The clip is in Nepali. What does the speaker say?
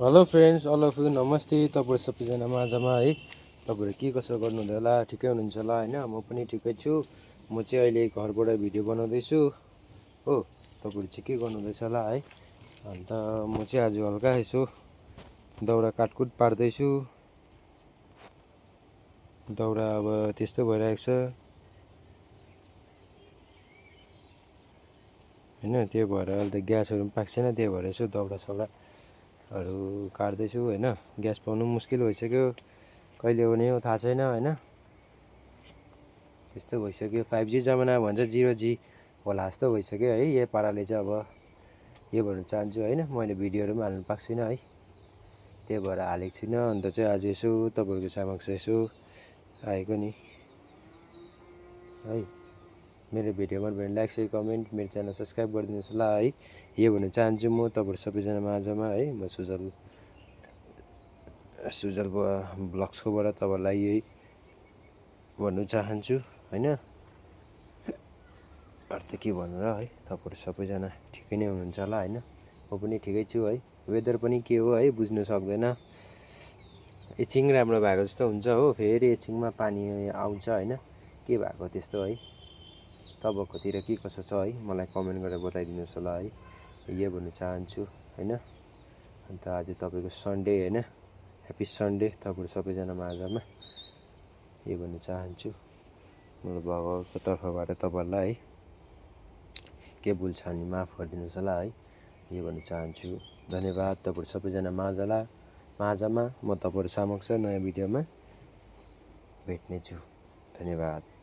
Hello friends, all of you नमस्ते। तपाईँ सबैजना माझमा है, तपाईँहरू के कसो गर्नुहुँदै होला, ठिकै हुनुहुन्छ होला होइन। म पनि ठिकै छु। म चाहिँ अहिले घरबाट भिडियो बनाउँदैछु हो। तपाईँहरू चाहिँ के गर्नुहुँदैछ होला है। अन्त म चाहिँ आज हल्का यसो दाउरा काटकुट पार्दैछु। दाउरा अब त्यस्तो भइरहेको छ होइन। त्यो भएर अहिले त ग्यासहरू पनि पाएको छैन, त्यही भएर यसो दाउरा साउराहरू काट्दैछु होइन। ग्यास पाउनु पनि मुस्किल भइसक्यो, कहिले हुने हो थाहा छैन होइन। त्यस्तो भइसक्यो, 5G जमाना भन्छ 0G होला जस्तो भइसक्यो है। यही पाराले चाहिँ अब यो भन्न चाहन्छु होइन। मैले भिडियोहरू पनि हाल्नु पाएको छुइनँ है, त्यही भएर हालेको छुइनँ। अन्त चाहिँ आज यसो तपाईँहरूको समक्ष यसो आएको नि है। मेरो भिडियो मन पऱ्यो भने लाइक सेयर कमेन्ट, मेरो च्यानल सब्सक्राइब गरिदिनुहोस् होला है। यो भन्न चाहन्छु म तपाईँहरू सबैजना माझमा है। म सुजल ब्लग्सकोबाट तपाईँहरूलाई यही भन्नु चाहन्छु होइन। अरू त के भन्नु र है। तपाईँहरू सबैजना ठिकै नै हुनुहुन्छ होला होइन। म पनि ठिकै छु है। वेदर पनि के हो है बुझ्नु सक्दैन। एकछिन राम्रो भएको जस्तो हुन्छ हो, फेरि एकछिनमा पानी आउँछ होइन। के भएको त्यस्तो है। तपाईँकोतिर के कसो छ है, मलाई कमेन्ट गरेर बताइदिनुहोस् होला है। यो भन्नु चाहन्छु होइन। अन्त आज तपाईँको सन्डे होइन, ह्याप्पी सन्डे तपाईँहरू सबैजना माझमा यो भन्नु चाहन्छु। मेरो भगवानको तर्फबाट तपाईँहरूलाई है के भुल छ भने माफ गरिदिनुहोस् होला है। यो भन्न चाहन्छु। धन्यवाद तपाईँहरू सबैजना माझमा। म तपाईँहरू समक्ष नयाँ भिडियोमा भेट्नेछु। धन्यवाद।